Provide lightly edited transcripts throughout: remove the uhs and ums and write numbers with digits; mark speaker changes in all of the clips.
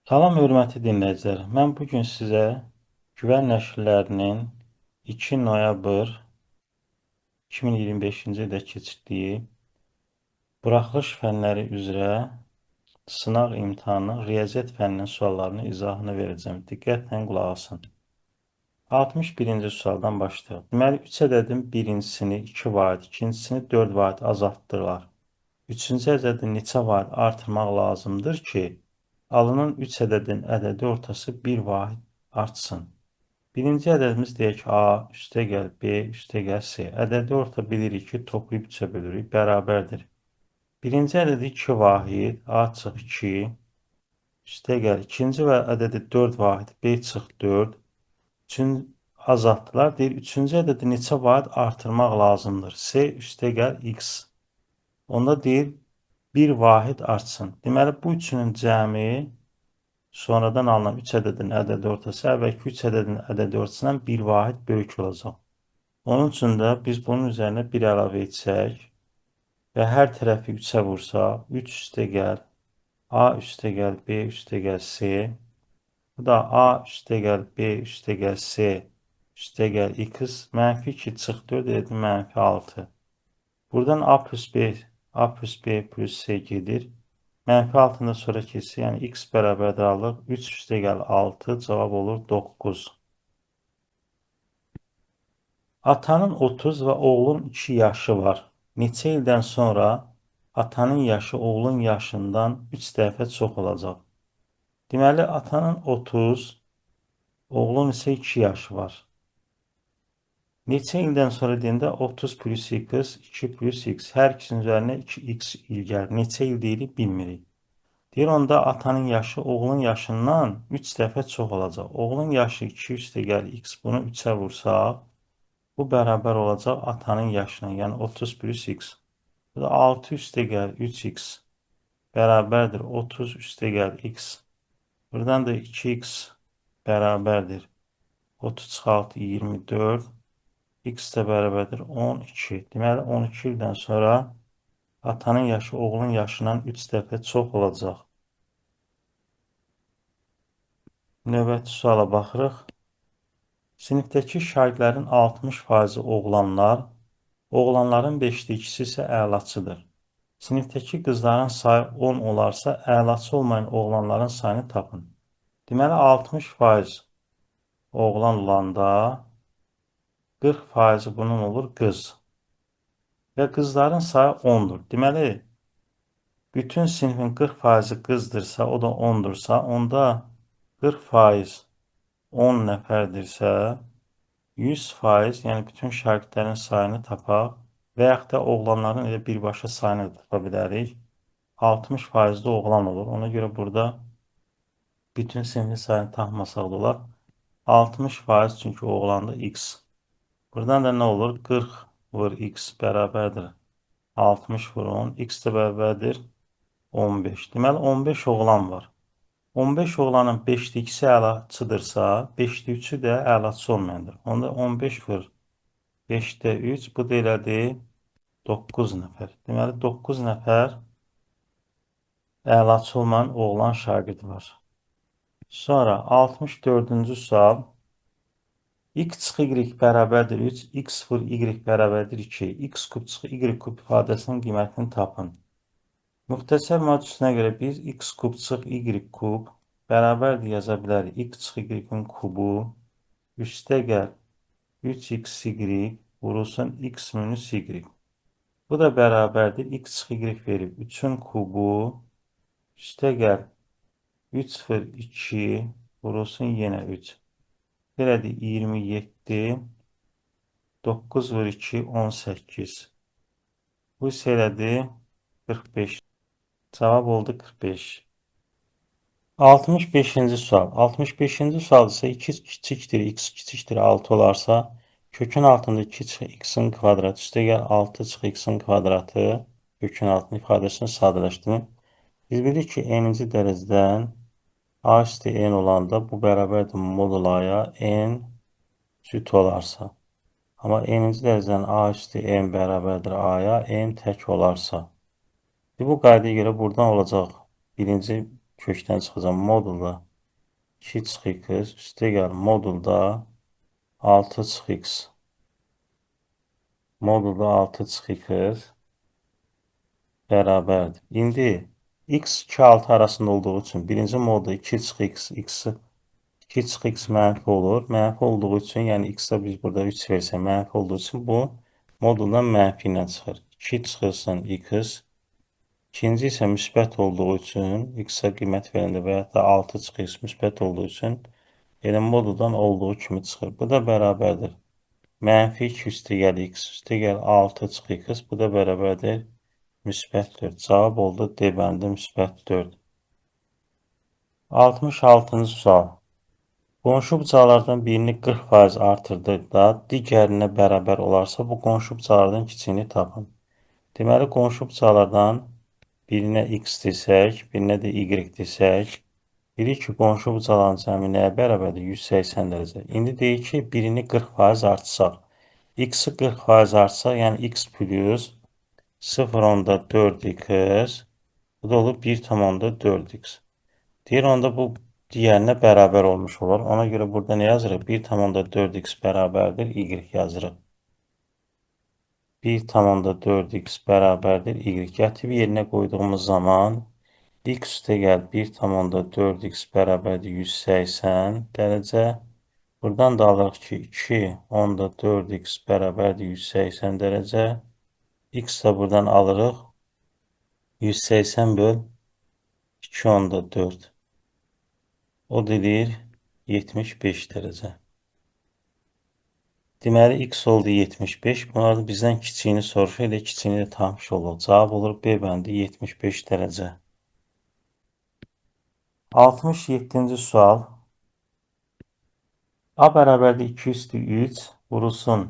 Speaker 1: Salam hörmətli dinləyicilər. Mən bu gün sizə Güvən Nəşrlərinin 2 noyabr 2025-ci ildə keçirdiyi buraxılış fənləri üzrə sınaq imtahanı riyaziyyat fənninin suallarının izahını verəcəm. Diqqətlə qulaq asın. 61-ci sualdan başlayaq. Deməli, 3 ədədin birincisini 2 vahid, ikincisini 4 vahid azaltdılar. Üçüncü ədədi neçə vahid artırmaq lazımdır ki, alınan 3 ədədin ədədi ortası 1 vahid artsın. Birinci ədədimiz deyək A, üstə gəl B, üstə gəl C. Ədədi orta bilirik ki, toplayıb 3-ə bölürük, bərabərdir. Birinci ədədi 2 vahid, A çıx 2, üstə gəl. İkinci ədədi 4 vahid, B çıx 4. Üçün azaltdılar. Deyir, üçüncü ədədi neçə vahid artırmaq lazımdır? C üstə gəl X. Onda deyir, 1 vahid artsın. Deməli, bu üçünün cəmi sonradan alınan 3 ədədin ədədi ortası əvvəlki 3 ədədin ədədi ortasından 1 vahid böyük olacaq. Onun üçün də biz bunun üzərinə 1 əlavə etsək və hər tərəfi 3-ə vursaq, 3 üstə gəl, A üstə gəl, B üstə gəl, C. Bu da A üstə gəl, B üstə gəl, C üstə gəl, X. Mənfi 2 çıx 4 elədi, mənfi 6. Buradan A plus B, A plus B plus C gedir. Mənfi altında sonra keçsə, yəni x bərabərdir alıq. 3 üstə gəl 6, cavab olur 9. Atanın 30 və oğlun 2 yaşı var. Neçə ildən sonra atanın yaşı oğlun yaşından 3 dəfə çox olacaq? Deməli, atanın 30, oğlun isə 2 yaşı var. Neçə ildən sonra deyəndə 30 plus x, 2 plus x. Hər ikisinin üzərinə 2x il gəlir. Neçə il deyirik, bilmirik. Deyir, onda atanın yaşı oğlun yaşından 3 dəfə çox olacaq. Oğlun yaşı 2 üstə gəlir x, bunu 3-ə vursaq, bu bərabər olacaq atanın yaşına, yəni 30 plus x. Bu da 6 üstə gəlir 3x bərabərdir 30 üstə gəlir x. Buradan da 2x bərabərdir 30 çıx 6, 24. X də bərabərdir 12. Deməli, 12 ildən sonra atanın yaşı oğlun yaşından 3 dəfə çox olacaq. Növbəti suala baxırıq. Sinifdəki şagirdlərin 60% oğlanlar, oğlanların 5-də 2-si isə əlaçıdır. Sinifdəki qızların sayı 10 olarsa, əlaçı olmayan oğlanların sayını tapın. Deməli, 60% oğlan olanda 40% bunun olur qız. Və qızların sayı 10-dur. Deməli, bütün sinifin 40% qızdırsa, o da 10-dursa, onda 40% 10 nəfərdirsə, 100%, yəni bütün şagirdlərin sayını tapaq və yaxud da oğlanların elə birbaşa sayını da tapa bilərik. 60% də oğlan olur. Ona görə burada bütün sinifin sayını tapmasaq da olar. 60% çünki oğlanda x. Buradan da nə olur? 40 vur x bərabərdir 60 vur 10. X də bərabərdir 15. Deməli, 15 oğlan var. 15 oğlanın 5-də 2-si əlaçıdırsa, 5-də 3-ü də əlaçı olmayandır. Onda 15 vur 5-də 3, bu da elədir 9 nəfər. Deməli, 9 nəfər əlaçı olmayan oğlan şagirdi var. Sonra 64-cü sual. X çıx y bərabərdir 3, x vur y bərabərdir 2. X kub çıx y kub ifadəsinin qiymətini tapın. Müxtəsər modüsünə görə biz x kub çıx y kub bərabərdir yaza bilərik. X çıx y-in kubu üstə gəl 3xy vurulsun x minus y. Bu da bərabərdir. X çıx y verib 3-ün kubu üstə gəl 3 vur 2 vurulsun yenə 3. Belədir 27, 9 vur 2, 18. Bu isə elədir 45. Cavab oldu 45. 65-ci sual. 65-ci sual isə 2 kiçikdir, x kiçikdir 6 olarsa, kökün altında 2 çıx x-in kvadratı, üstə gəl 6 çıx x-in kvadratı, kökün altında ifadəsini sadələşdirin. Biz bilirik ki, n-ci dərəcədən A üstə n olanda bu bərabərdir modul A-ya n cüt olarsa. Amma n-ci dərəcədən A üstə n bərabərdir A-ya, n tək olarsa. Bu qaydaya görə buradan olacaq birinci Kökdən çıxacaq modulda 2 çıx x üstəgəl modulda 6 çıx x. Modulda 6 çıx x bərabərdir. İndi x 2 6 arasında olduğu üçün birinci modulda 2 çıx x, x 2 çıx x mənfi olur. Mənfi olduğu üçün, yəni x-ə biz burada 3 versək mənfi olduğu üçün bu moduldan mənfi ilə çıxır. 2 çıxılsın x. İkinci isə müsbət olduğu üçün x-ə qiymət verəndə və ya da 6 çıx x müsbət olduğu üçün elə moduldan olduğu kimi çıxır. Bu da bərabərdir. Mənfi 2 üstəgəl x üstəgəl 6 çıx x. Bu da bərabərdir. Müsbət 4. Cavab oldu D bəndi müsbət 4. 66-cı sual. Qonşu bucaqlardan birini 40% artırdıqda digərinə bərabər olarsa, bu qonşu bucaqlardan kiçiyini tapın. Deməli, qonşu bucaqlardan birinə x desək, birinə də y desək, bilirik ki, qonşu bucaqların cəmi nəyə bərabərdir? 180 dərəcə. İndi deyir ki, birini 40% artsaq. X-i 40% artsaq, yəni x plus 0,4x, bu da olur 1,4x. Deyir, onda bu digərinə bərabər olmuş olur. Ona görə burada nə yazırıq? 1,4x bərabərdir, y yazırıq. 1,4x bərabərdir, y. Gətirib yerinə qoyduğumuz zaman x üstəgəl 1,4x bərabərdir 180 dərəcə. Buradan da alırıq ki, 2,4x bərabərdir 180 dərəcə. X da buradan alırıq 180 böl 2,4. O deyir 75 dərəcə. Deməli, x oldu 75. Bunlar da bizdən kiçiyini soruşur. Elə kiçiyini də tapmış olduq. Cavab olur B bəndi 75 dərəcə. 67-ci sual. A bərabərdir 2 üstü 3 vurulsun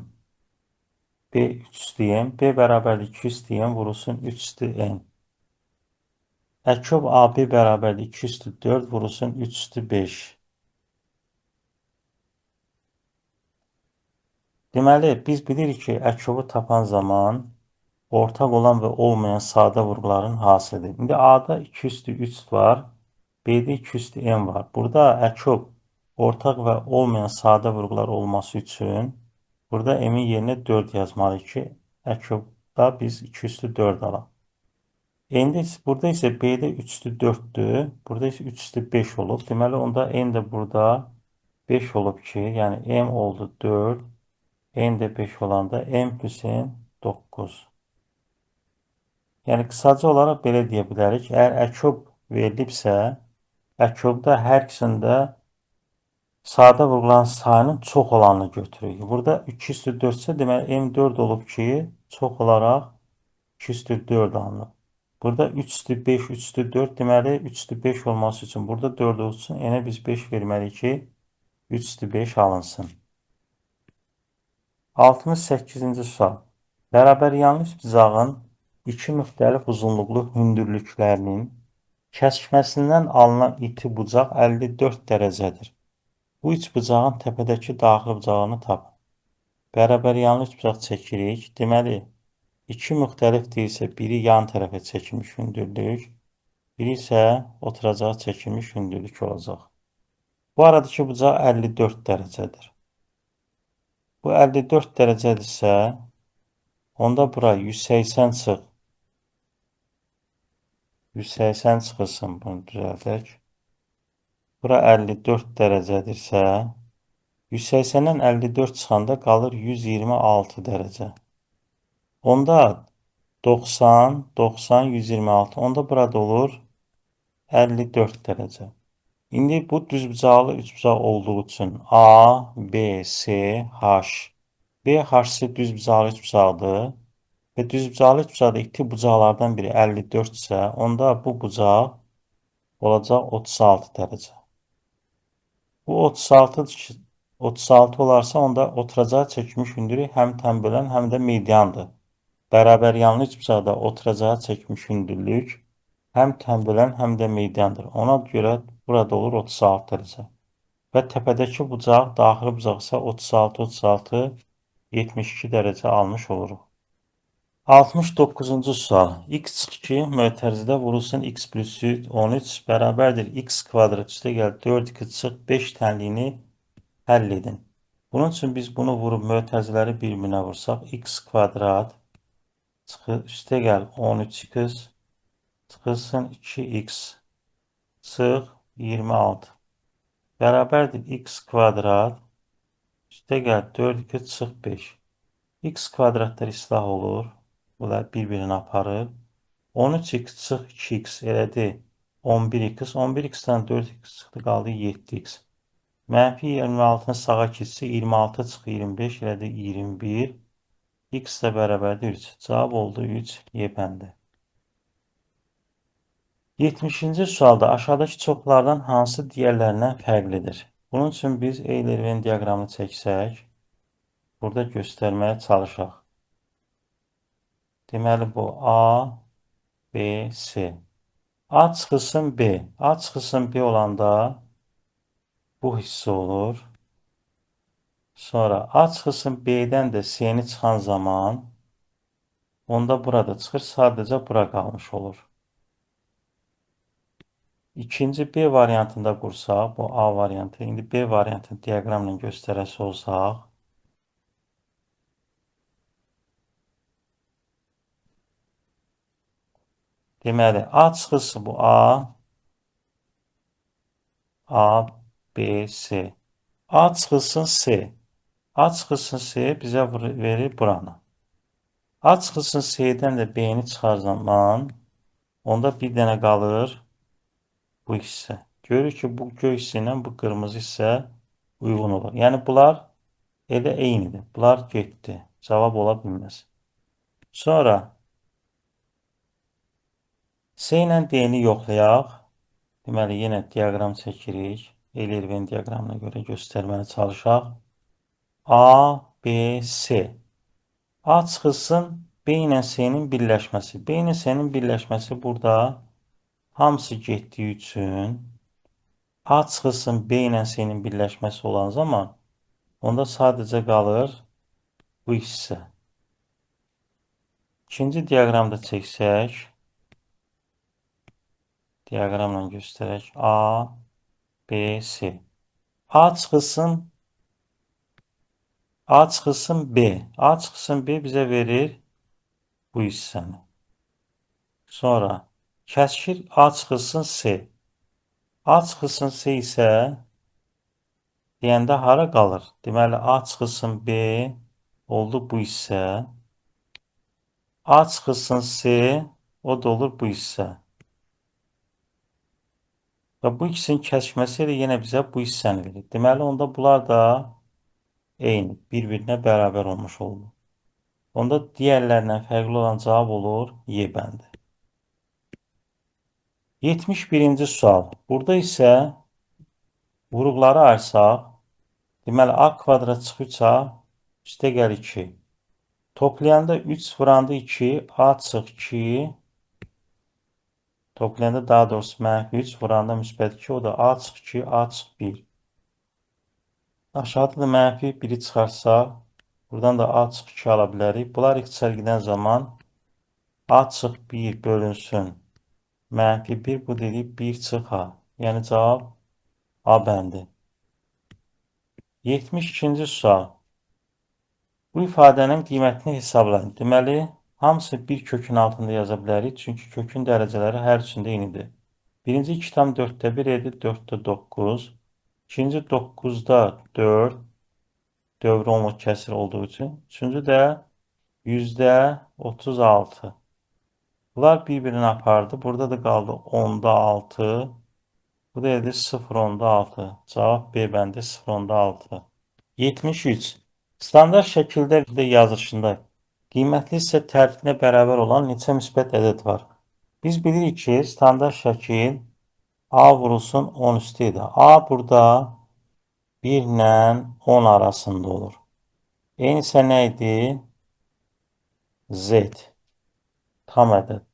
Speaker 1: B 3 üstü M. B bərabərdir 2 üstü M vurulsun 3 üstü N. Əkob AB bərabərdir 2 üstü 4 vurulsun 3 üstü 5. Deməli, biz bilirik ki, əkobu tapan zaman ortaq olan və olmayan sadə vurğuların hasilidir. İndi A-da 2 üstü 3 var, B-də 2 üstü M var. Burada əkob ortaq və olmayan sadə vurğular olması üçün burada M-in yerinə 4 yazmalıyıq ki, əkobda biz 2 üstü 4 alaq. İndi burada isə B-də 3 üstü 4-dür, burada isə 3 üstü 5 olub. Deməli, onda N də burada 5 olub ki, yəni M oldu 4, N də 5 olanda M plus N 9. Yəni, qısaca olaraq belə deyə bilərik. Əgər əkob verilibsə, əkobda hər ikisində sadə vurğuların sayının çox olanını götürürük. Burada 2 üstü 4 isə, deməli, M 4 olub ki, çox olaraq 2 üstü 4 alınıb. Burada 3 üstü 5, 3 üstü 4, deməli, 3 üstü 5 olması üçün burada 4 olsun. N-ə biz 5 verməliyik ki, 3 üstü 5 alınsın. 68-ci sual. Bərabər yanlı üçbucağın iki müxtəlif uzunluqlu hündürlüklərinin kəsişməsindən alınan iti bucaq 54 dərəcədir. Bu üçbucağın təpədəki daxili bucağını tapın. Bərabər yanlı üçbucaq çəkirik. Deməli, iki müxtəlif deyilsə, biri yan tərəfə çəkilmiş hündürlük, biri isə oturacağa çəkilmiş hündürlük olacaq. Bu aradakı bucaq 54 dərəcədir. Bu 54 dərəcədirsə, onda bura 180 çıx. 180 çıxılsın, bunu düzəldək. Bura 54 dərəcədirsə, 180-dən 54 çıxanda qalır 126 dərəcə. Onda 90, 90, 126. Onda burada olur 54 dərəcə. İndi bu düzbucaqlı üçbucaq olduğu üçün A, B, C, H. B, H, C düzbucaqlı üçbucaqdır. Və düzbucaqlı üçbucaqda iti bucaqlardan biri 54 isə, onda bu bucaq olacaq 36 dərəcə. Bu 36 olarsa, onda oturacağa çəkilmiş hündürlük həm tən bölən, həm də mediandır. Bərabər yanlı üçbucaqda oturacağa çəkilmiş hündürlük həm tən bölən, həm də mediandır. Ona görə burada olur 36 dərəcə. Və təpədəki bucaq, daxili bucaq isə 36, 36, 72 dərəcə almış oluruq. 69-cu sual. X çıx 2 mötərizədə vurulsun x plus 13 bərabərdir x kvadrat üstə gəl 4x çıx 5 tənliyini həll edin. Bunun üçün biz bunu vurub mötərizələri bir-birinə vursaq x kvadrat çıxır, üstə gəl 13x çıxılsın 2x çıx 26 bərabərdir x kvadrat üstə gəl 4x çıx 5. X kvadratlar islah olur. Bunlar bir-birini aparır. 13x çıx 2x elədi 11x. 11x-dən 4x çıxdı, qaldı 7x. Mənfi 26-nı sağa keçsə 26 çıx 25 elədi 21. X də bərabərdir 3. Cavab oldu 3 Y bəndi. 70-ci sualda aşağıdakı çoxlardan hansı digərlərindən fərqlidir? Bunun üçün biz Euler-Venn diaqramını çəksək, burada göstərməyə çalışaq. Deməli, bu A, B, C. A çıxılsın B. A çıxılsın B olanda bu hissə olur. Sonra A çıxılsın B-dən də C-ni çıxan zaman onda burada çıxır, sadəcə bura qalmış olur. İkinci B variantında qursaq, bu A variantı. İndi B variantını diaqramla göstərəsi olsaq, deməli, A çıxılsın bu A, A, B, C. A çıxılsın C. A çıxılsın C bizə verir buranı. A çıxılsın C-dən də B-ni çıxar zaman, onda bir dənə qalır bu hissə. Görürük ki, bu göy hissə ilə bu qırmızı hissə uyğun olur. Yəni, bunlar elə eynidir. Bunlar getdi. Cavab ola bilməz. Sonra C ilə D-ni yoxlayaq. Deməli, yenə diaqram çəkirik. Euler-Venn diaqramına görə göstərməyə çalışaq. A, B, C. A çıxılsın B ilə C-nin birləşməsi. B ilə C-nin birləşməsi burada hamısı getdiyi üçün A çıxılsın B ilə C-nin birləşməsi olan zaman onda sadəcə qalır bu hissə. İkinci diaqramda çəksək, diaqramla göstərək. A, B, C. A çıxılsın A çıxılsın B. A çıxılsın B bizə verir bu hissəni. Sonra kəskir A çıxılsın C. A çıxılsın C isə deyəndə hara qalır? Deməli, A çıxılsın B oldu bu hissə. A çıxılsın C, o da olur bu hissə. Və bu ikisinin kəsişməsi ilə yenə bizə bu hissəni verir. Deməli, onda bunlar da eyni, bir-birinə bərabər olmuş oldu. Onda digərlərindən fərqli olan cavab olur Y bəndi. 71-ci sual. Burada isə vuruqları ayırsaq, deməli, A kvadrat çıx 3A, üstə gəl 2. Toplayanda 3 vuranda 2, A çıx 2. Toplayanda daha doğrusu mənfi 3, vuranda müsbət 2, o da A çıx 2, A çıx 1. Aşağıda da mənfi 1-i çıxarsa, buradan da A çıx 2 ala bilərik. Bunlar ixtisar gedən zaman A çıx 1 bölünsün. Mənfi 1, bu dedik 1 çıx A. Yəni cavab A bəndi. 72-ci sual. Bu ifadənin qiymətini hesablayın. Deməli, hamısı bir kökün altında yaza bilərik. Çünki kökün dərəcələri hər üçündə eynidir. Birinci 2,4-də 1 edir, 4-də 9. İkinci 9-da 4, dövrü onluq kəsir olduğu üçün. Üçüncü də %36. Bunlar bir-birini apardı. Burada da qaldı 10-da 6. Bu da edir 0,6. Cavab B bəndi 0,6. 73. Standart şəkildə də yazılışında qiymətli hissə tərtibinə bərabər olan neçə müsbət ədəd var? Biz bilirik ki, standart şəkil A vurulsun 10 üstü idi. A burada 1 ilə 10 arasında olur. Eyni isə nə idi? Z. Tam ədəd.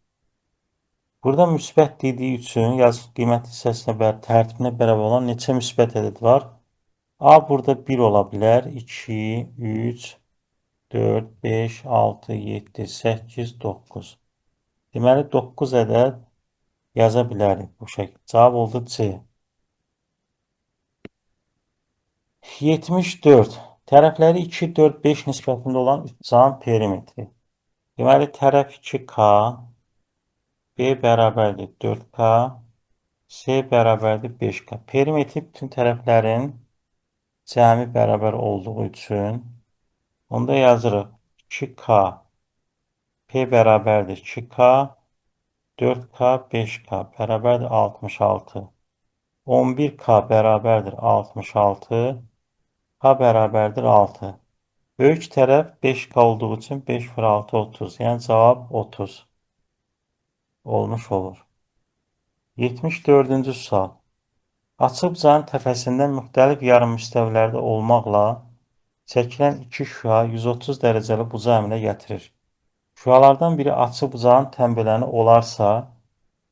Speaker 1: Burada müsbət dediyi üçün yazıq qiymətli hissəsinə tərtibinə bərabər olan neçə müsbət ədəd var? A burada 1 ola bilər. 2, 3, 4, 5, 6, 7, 8, 9. Deməli, 9 ədəd yaza bilərik bu şəkildə. Cavab oldu C. 74. Tərəfləri 2, 4, 5 nisbətində olan üçbucağın perimetri. Deməli, tərəf 2K, B bərabərdir 4K, C bərabərdir 5K. Perimetri bütün tərəflərin cəmi bərabər olduğu üçün onda yazırıq 2K, P bərabərdir 2K, 4K, 5K bərabərdir 66. 11K bərabərdir 66, K bərabərdir 6. Böyük tərəf 5K olduğu üçün 5 vur 6, 30. Yəni cavab 30 olmuş olur. 74-cü sual. Açıq bucağın təpəsindən müxtəlif yarım müstəvilərdə olmaqla çəkilən iki şüa 130 dərəcəli bucaq əmələ gətirir. Şüalardan biri açıq bucağın təmbələni olarsa,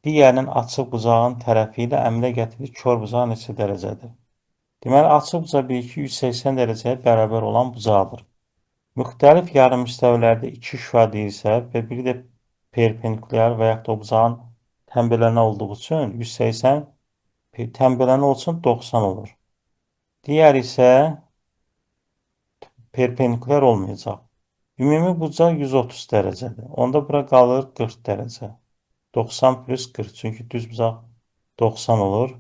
Speaker 1: digərinin açıq bucağın tərəfi ilə əmələ gətirdiyi kor bucağı neçə dərəcədir? Deməli, açıq bucaq 1, 2, 180 dərəcəyə bərabər olan bucaqdır. Müxtəlif yarım müstəvilərdə iki şüa deyilsə və biri də perpendikulyar və yaxud da o bucağın təmbələni olduğu üçün 180 təmbələni olsun 90 olur. Digər isə perpendikulyar olmayacaq. Ümumi bucaq 130 dərəcədir. Onda bura qalır 40 dərəcə. 90 plus 40. Çünki düz bucaq 90 olur.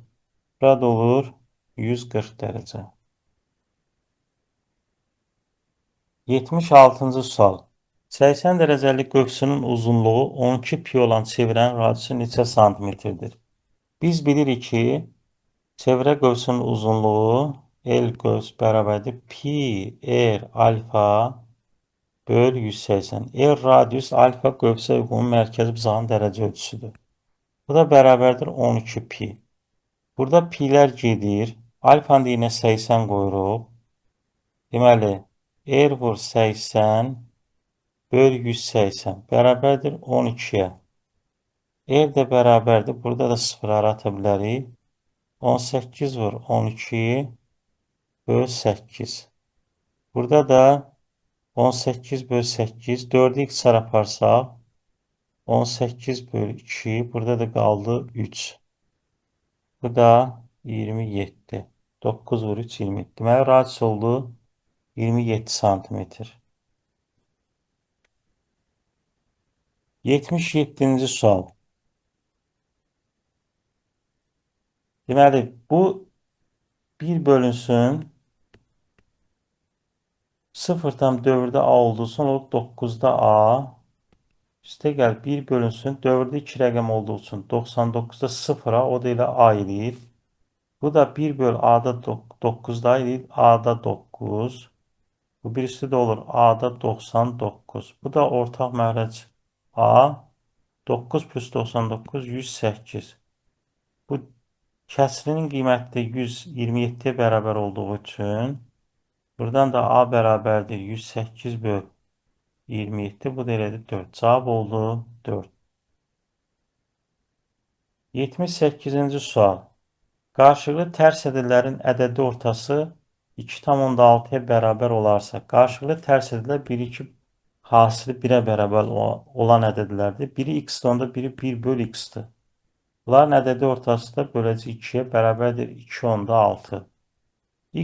Speaker 1: Burada olur 140 dərəcə. 76-cı sual. 80 dərəcəlik qövsünün uzunluğu 12 pi olan çevrənin radiusu neçə santimetrdir? Biz bilirik ki, çevrə qövsünün uzunluğu L qövs bərabərdir pi r alfa böl 180. R radius alfa qövsə uyğun mərkəzi bucağın dərəcə ölçüsüdür. Bu da bərabərdir 12 pi. Burada pilər gedir. Alfanı da yinə 80 qoyuruq. Deməli, R vur 80 böl 180 bərabərdir 12-yə. R də bərabərdir. Burada da sıfırları ata bilərik. 18 vur 12 böl 8. Burada da 18 böl 8. 4-ü x-ər aparsaq 18 böl 2. Burada da qaldı 3. Bu da 27. 9 vur 3 27. Deməli, radius oldu 27 santimetr. 77-ci sual. Deməli, bu 1 bölünsün 0,4-də A olduğu üçün olur 9-da A. Üstə gəl 1 bölünsün 4-də 2 rəqəm olduğu üçün 99-da 0 A, o da elə A eləyir. Bu da 1 böl A-da 9-da A eləyir, A-da 9. Bu birisi də olur A-da 99. Bu da ortaq məxrəc A. 9 plus 99, 108. Bu kəsirinin qiyməti də 127-yə bərabər olduğu üçün buradan da A bərabərdir 108 böl 27. Bu da elədir 4. Cavab oldu 4. 78-ci sual. Qarşılıqlı tərs ədədlərin ədədi ortası 2,6-ya bərabər olarsa, qarşılıqlı tərs ədədlər 1, 2 hasili 1-ə bərabər olan ədədlərdir. Biri x-dir, onda biri 1 böl x-dir. Bunların ədədi ortası da böləcək 2-yə bərabərdir 2,6.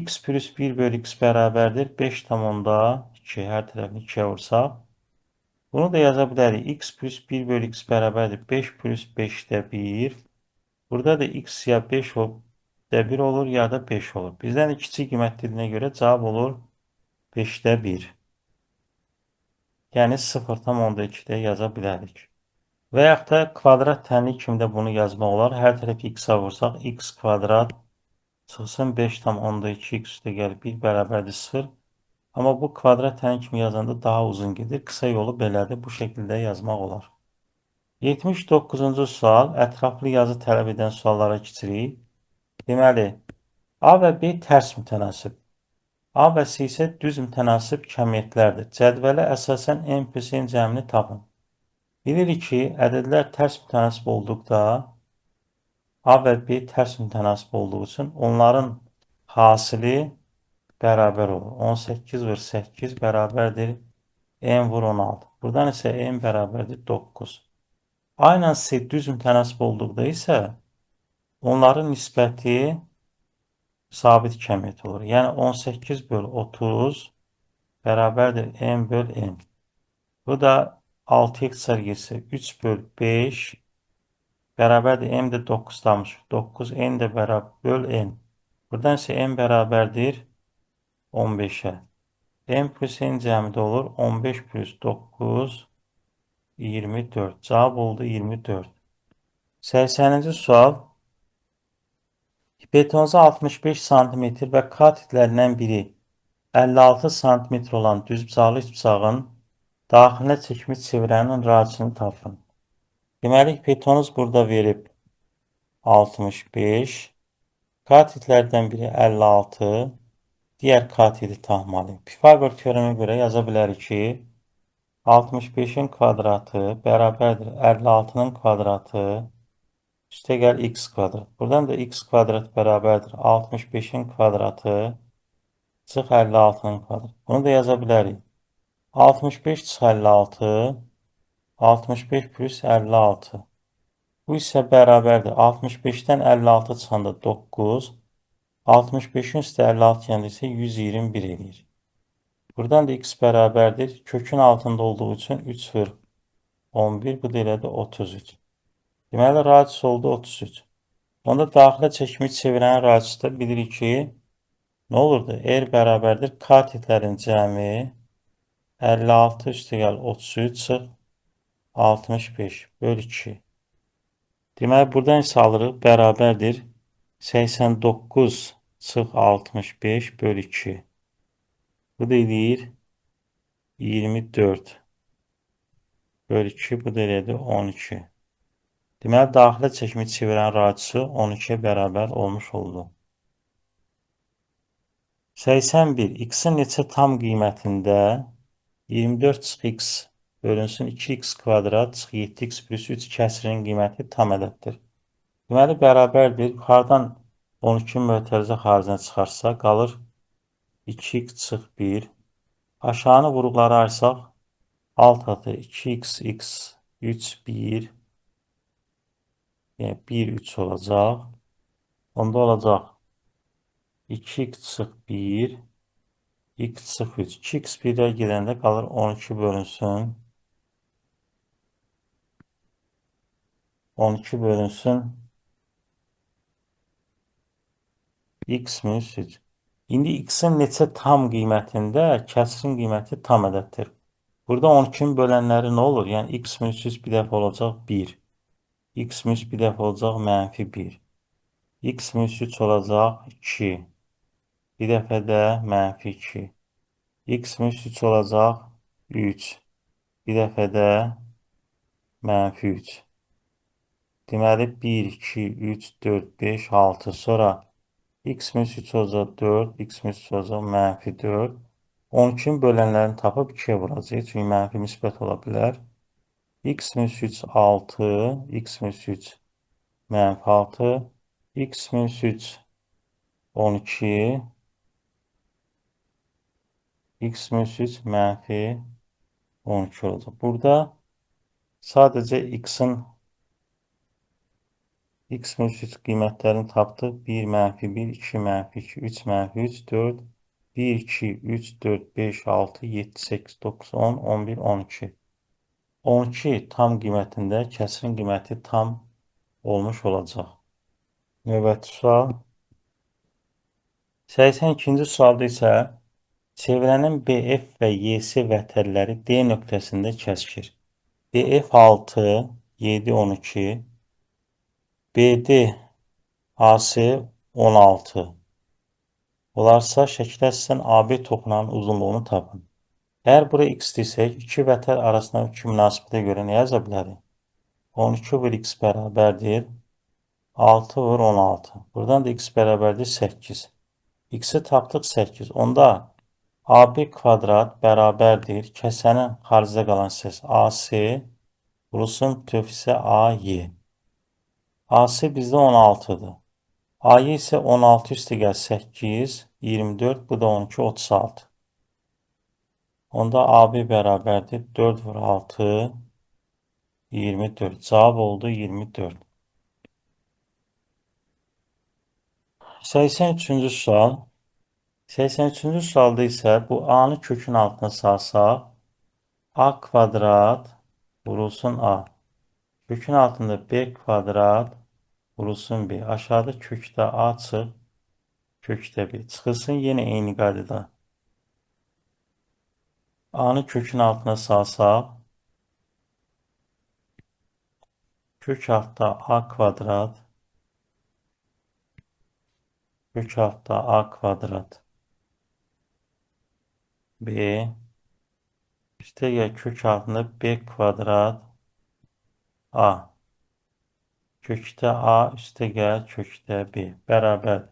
Speaker 1: X plus 1 böl x bərabərdir 5,2. Hər tərəfini 2-yə vursaq. Bunu da yaza bilərik. X plus 1 böl x bərabərdir 5 plus 5-də 1. Burada da x ya 5 də 1 olur ya da 5 olur. Bizdən də kiçik qiymət dediyinə görə cavab olur 5-də 1. Yəni 0,2-də yaza bilərik. Və yaxud da kvadrat tənlik kimi də bunu yazmaq olar. Hər tərəfi x-a vursaq x kvadrat çıxsın 5,2 x üstə gəlir 1 bərabərdir 0. Amma bu kvadrat tənlik kimi yazanda daha uzun gedir. Qısa yolu belədir. Bu şəkildə yazmaq olar. 79-cu sual. Ətraflı yazı tələb edən suallara keçirik. Deməli, A və B tərs mütənasib. A və C isə düz mütənasib kəmiyyətlərdir. Cədvələ əsasən n plus n cəmini tapın. Bilirik ki, ədədlər tərs mütənasib olduqda A və B tərs mütənasib olduğu üçün onların hasili bərabər olur. 18 vur 8 bərabərdir M vur 16. Buradan isə M bərabərdir 9. A ilə C düz mütənasib olduqda isə onların nisbəti sabit kəmiyyət olur. Yəni 18 böl 30 bərabərdir M böl N. Bu da 6 ixtisar getsə 3 böl 5 bərabərdir M də 9 tapmışıq. 9 N də bərabər böl N. Buradan isə M bərabərdir 15-ə. M plus N cəmi də olur 15 plus 9, 24. Cavab oldu 24. 80-ci sual. Hipotenuza 65 sm və katetlərindən biri 56 sm olan düzbucaqlı üçbucağın daxilinə çəkmiş çevrənin radiusunu tapın. Deməli, hipotenuz burada verib 65, katetlərdən biri 56, digər kateti tapmalıyıq. Pifagor teoreminə görə yaza bilərik ki, 65-in kvadratı bərabərdir 56-nın kvadratı üstəgəl x kvadrat. Buradan da x kvadrat bərabərdir 65-in kvadratı çıx 56-nın kvadratı. Bunu da yaza bilərik. 65 çıx 56, 65 plus 56. Bu isə bərabərdir. 65-dən 56 çıxanda 9, 65-in üstə 56 gəlndə isə 121 eləyir. Buradan da x bərabərdir. Kökün altında olduğu üçün 3 vur 11, bu da elədir 33. Deməli, radius oldu 33. Onda daxilə çəkmiş çevirənin radiusu da bilirik ki, nə olurdu? R bərabərdir katetlərin cəmi 56 üstəgəl 33 çıx 65 böl 2. Deməli, buradan isə alırıq bərabərdir 89 çıx 65 böl 2. Bu da eləyir 24 böl 2, bu da elədir 12. Deməli, daxilə çəkmiş çevirənin radiusu 12-yə bərabər olmuş oldu. 81. X-in neçə tam qiymətində 24 çıx x bölünsün 2x kvadrat çıx 7x plus 3 kəsirinin qiyməti tam ədəddir. Deməli, bərabərdir. Yuxarıdan 12 mötərizə xaricinə çıxarsa, qalır 2x çıx 1. Aşağını vuruqlara ayırsaq, alt atı 2x, x, 3, 1. Yəni 1, 3 olacaq. Onda olacaq 2x çıx 1, x çıx 3. 2x 1-ə gedəndə qalır 12 bölünsün. 12 bölünsün. X minus 3. İndi x-in neçə tam qiymətində kəsirin qiyməti tam ədəddir. Burada 12-nin bölənləri nə olur? Yəni x minus 3 bir dəfə olacaq 1. X minus bir dəfə olacaq mənfi 1. X minus 3 olacaq 2. Bir dəfə də mənfi 2. X minus 3 olacaq 3. Bir dəfə də mənfi 3. Deməli 1, 2, 3, 4, 5, 6. Sonra x minus 3 olacaq 4, x minus 3 olacaq mənfi 4. 12-nin bölənlərini tapıb 2-yə vuracağıq. Çünki mənfi müsbət ola bilər. X minus 3, 6, x minus 3, mənfi 6, x minus 3, 12, x minus 3, mənfi 12 olacaq. Burada sadəcə x-in x minus 3 qiymətlərini tapdıq. 1, mənfi 1, 2, mənfi 2, 3, mənfi 3, 4, 1, 2, 3, 4, 5, 6, 7, 8, 9, 10, 11, 12. 12 tam qiymətində kəsirin qiyməti tam olmuş olacaq. Növbəti sual. 82-ci sualda isə çevrənin BF və YS vətərləri D nöqtəsində kəsişir. BF 6, 7, 12, BD AC 16 olarsa şəklə əsasən AB toxunanın uzunluğunu tapın. Əgər bura x desək, iki vətər arasındakı münasibətə görə nə yaza bilərik? 12 vur x bərabərdir 6 vur 16. Buradan da x bərabərdir 8. X-i tapdıq 8. Onda AB kvadrat bərabərdir kəsənin xaricdə qalan hissəsi AC vurulsun bütöv hissə AY. AC bizdə 16-dır. AY isə 16 üstəgəl 8, 24, bu da 12, 36. Onda AB bərabərdir. 4 vur 6, 24. Cavab oldu 24. 83-cü sual. 83-cü sualda isə bu A-nı kökün altına salsaq, A kvadrat vurulsun A. Kökün altında B kvadrat vurulsun B. Aşağıda kökdə A çıx, kökdə B. Çıxılsın yenə eyni qaydada. A-nı kökün altına salsaq, kök altda A kvadrat, kök altda A kvadrat B, üstə gəl kök altında B kvadrat A, kökdə A, üstə gəl kökdə B, bərabər.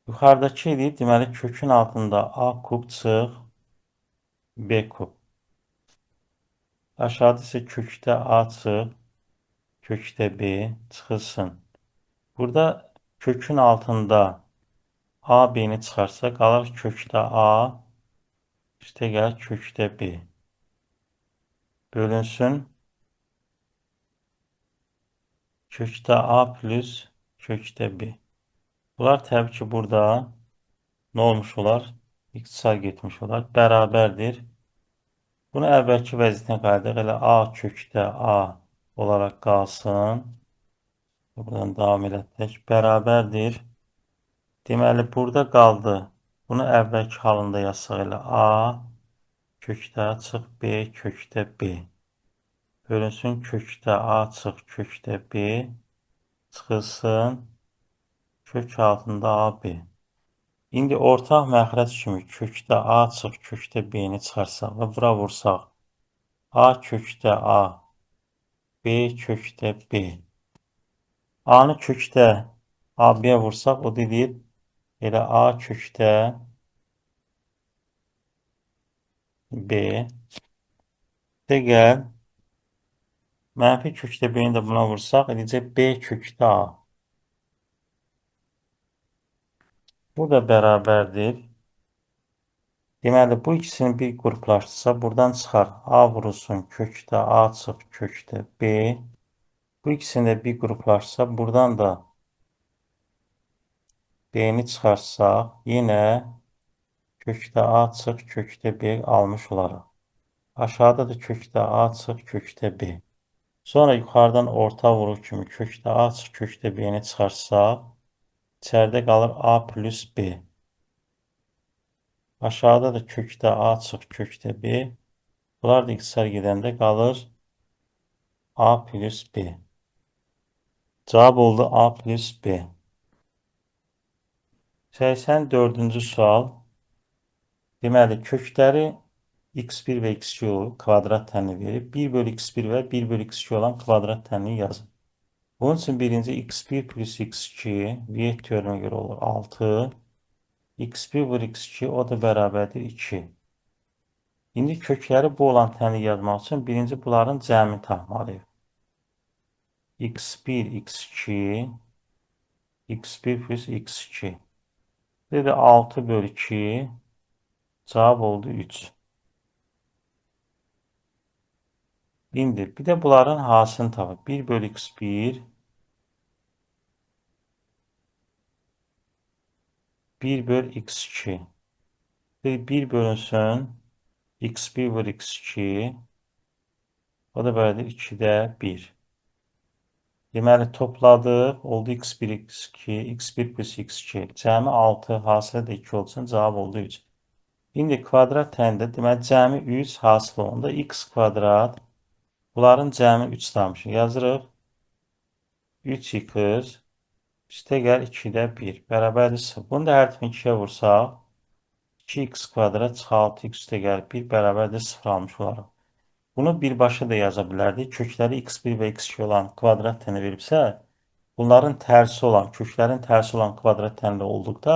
Speaker 1: Yuxarıdakı eləyib, deməli, kökün altında A kub çıx, B kub. Aşağıda isə kökdə A çıx, kökdə B çıxılsın. Burada kökün altında A, B-ni çıxarsa, qalır kökdə A, üstə gəl kökdə B. Bölünsün. Kökdə A plus kökdə B. Bunlar təbii ki, burada nə olmuş olar? İxtisar getmiş olar. Bərabərdir. Bunu əvvəlki vəziyyətinə qayıdaq. Elə A kökdə A olaraq qalsın. Buradan davam elətdirək. Bərabərdir. Deməli, burada qaldı. Bunu əvvəlki halında yazsaq elə A kökdə A çıx B kökdə B. Bölünsün kökdə A çıx kökdə B çıxılsın kök altında AB. İndi ortaq məxrəc kimi kökdə A çıx kökdə B-ni çıxarsaq və bura vursaq A kökdə A, B kökdə B. A-nı kökdə A-B-yə vursaq o deyir elə A kökdə B. De gəl mənfi kökdə B-ni də buna vursaq edəcək B kökdə A. Bu da bərabərdir. Deməli, bu ikisini bir qruplaşdırsa, buradan çıxar A vurulsun kökdə A çıx kökdə B. Bu ikisini də bir qruplaşdırsa, buradan da B-ni çıxarsaq, yenə kökdə A çıx kökdə B almış olaraq. Aşağıda da kökdə A çıx kökdə B. Sonra yuxarıdan orta vuruq kimi kökdə A çıx kökdə B-ni çıxarsaq, içəridə qalır A plus B. Aşağıda da kökdə A çıx kökdə B. Bunlar da ixtisar gedəndə qalır A plus B. Cavab oldu A plus B. 84-cü sual. Deməli, kökləri x1 və x2 kvadrat tənini verib. 1 bölü x1 və 1 bölü x2 olan kvadrat tənini yazın. Bunun üçün birinci x1 plus x2 Viet teoremə görə olur 6. x1 vur x2 o da bərabərdir 2. İndi kökləri bu olan tənini yazmaq üçün birinci bunların cəmini tapmalıyıq. x1, x2, x1 plus x2. Dedi 6 bölü 2, cavab oldu 3. İndi bir də bunların hasilini tapaq. 1 bölü x1, 1 bölü x2. 1 bölünsün x1 vur x2, o da bərabərdir 2-də 1. Deməli, topladıq. Oldu x1, x2, x1 plus x2. Cəmi 6, hasili də 2 olsun, cavab oldu 3. İndi kvadrat tənində, deməli, cəmi 3 hasil olanda x kvadrat, bunların cəmi 3 tapmışıq. Yazırıq. 3x, üstə gəl 2-də 1, bərabərdir 0. Bunu da hər tərəfini 2-yə vursaq, 2x kvadrat çıx 6x üstə gəl 1, bərabərdir 0 almış olarıq. Bunu birbaşa da yaza bilərdik. Kökləri x1 və x2 olan kvadrat təni veribsə, bunların tərsi olan, köklərin tərsi olan kvadrat tənli olduqda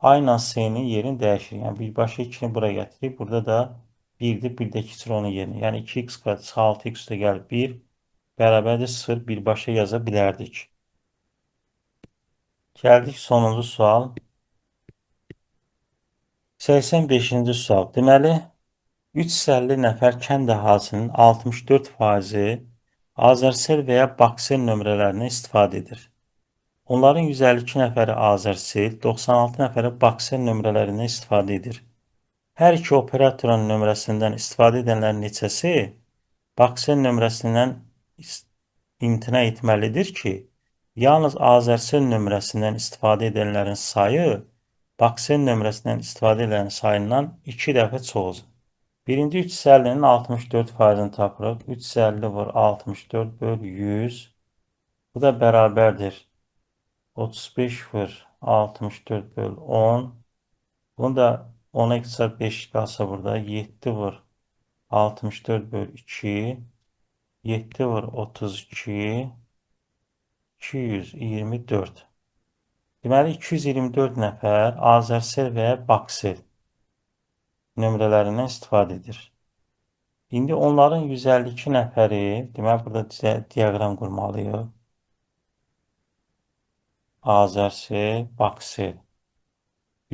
Speaker 1: A ilə C-nin yerini dəyişir. Yəni, birbaşa 2-ni bura gətirib, burada da 1-dir, 1 də keçir onun yerini. Yəni, 2x kvadrat çıx 6x üstə gəl 1, bərabərdir 0, birbaşa yaza bilərdik. Gəldik sonuncu sual. 85-ci sual. Deməli, 350 nəfər kənd əhalisinin 64%-i Azərsel və ya Baksel nömrələrindən istifadə edir. Onların 152 nəfəri Azərsel, 96 nəfəri Baksel nömrələrindən istifadə edir. Hər iki operatorun nömrəsindən istifadə edənlərin neçəsi Baksel nömrəsindən imtina etməlidir ki, yalnız Azərsel nömrəsindən istifadə edənlərin sayı Baksel nömrəsindən istifadə edənlərin sayından 2 dəfə çox olsun. Birinci 350-nin 64%-ni tapırıq. 350 vur 64 böl 100. Bu da bərabərdir. 35 vur 64 böl 10. Bunu da 10-a ixtisar 5 qalsa burada 7 vur 64 böl 2. 7 vur 32. 224. Deməli, 224 nəfər Azərsel və Baksel nömrələrindən istifadə edir. İndi onların 152 nəfəri, deməli, burada diaqram qurmalıyıq. Azərsel, Baksel.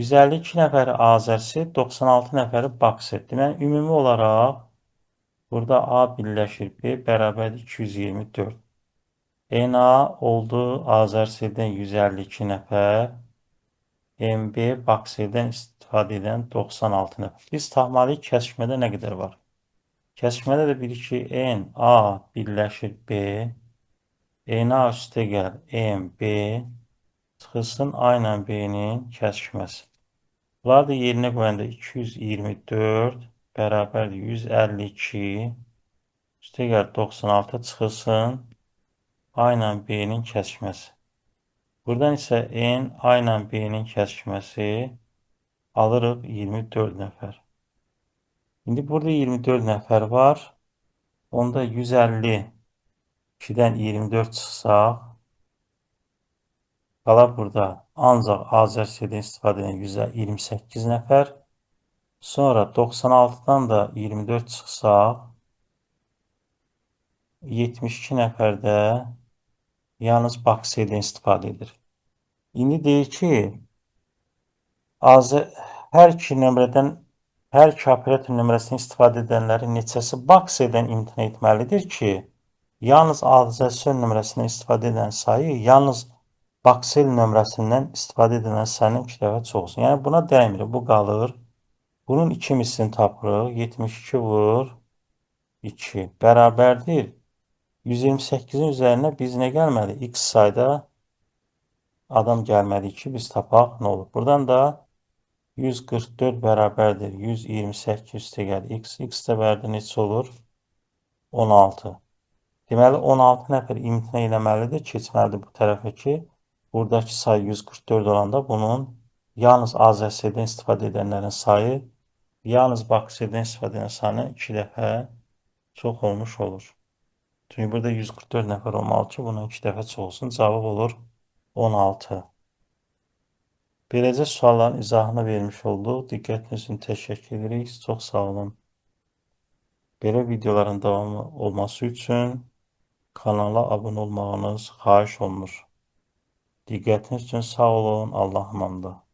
Speaker 1: 152 nəfəri Azərsel, 96 nəfəri Baksel. Deməli, ümumi olaraq burada A birləşir B bərabərdir 224. NA oldu Azərseldən 152 nəfər. MB Bakseldən istifadə edən 96 nəfər. Biz tapmalıyıq kəsişmədə nə qədər var? Kəsişmədə də bilir ki, N, A birləşir B, NA üstə gəl MB çıxılsın A ilə B-nin kəsişməsi. Bunları da yerinə qoyanda 224 bərabərdir 152 üstə gəl 96 çıxılsın A ilə B-nin kəsişməsi. Buradan isə N, A ilə B-nin kəsişməsi alırıq 24 nəfər. İndi burada 24 nəfər var. Onda 152-dən 24 çıxsaq, qalar burada ancaq Azərseldən istifadə edən 128 nəfər. Sonra 96-dan da 24 çıxsaq, 72 nəfər də yalnız Bakseldən istifadə edir. İndi deyir ki, hər iki nömrədən, hər iki operator nömrəsindən istifadə edənlərin neçəsi Bakseldən imtina etməlidir ki, yalnız Azərsel nömrəsindən istifadə edən sayı yalnız Baksel nömrəsindən istifadə edilən sayının 2 dəfə çox olsun. Yəni buna dəymir, bu qalır. Bunun 2 mislini tapırıq. 72 vur 2 bərabərdir. 128-in üzərinə biz nə gəlməli? X sayda adam gəlməli ki, biz tapaq nə olur? Buradan da 144 bərabərdir. 128 üstə gəl X. X də bərabər neçə olur? 16. Deməli, 16 nəfər imtina eləməlidir, keçməlidir bu tərəfə ki, buradakı say 144 olanda bunun yalnız Azərseldən istifadə edənlərin sayı, yalnız Bakseldən istifadə edən sayının 2 dəfə çox olmuş olur. Çünki burada 144 nəfər olmalı ki, bunun 2 dəfə çox olsun. Cavab olur 16. Beləcə sualların izahını vermiş olduq. Diqqətiniz üçün təşəkkür edirik. Çox sağ olun. Belə videoların davamı olması üçün kanala abunə olmağınız xahiş olunur. Diqqətiniz üçün sağ olun. Allah amanda.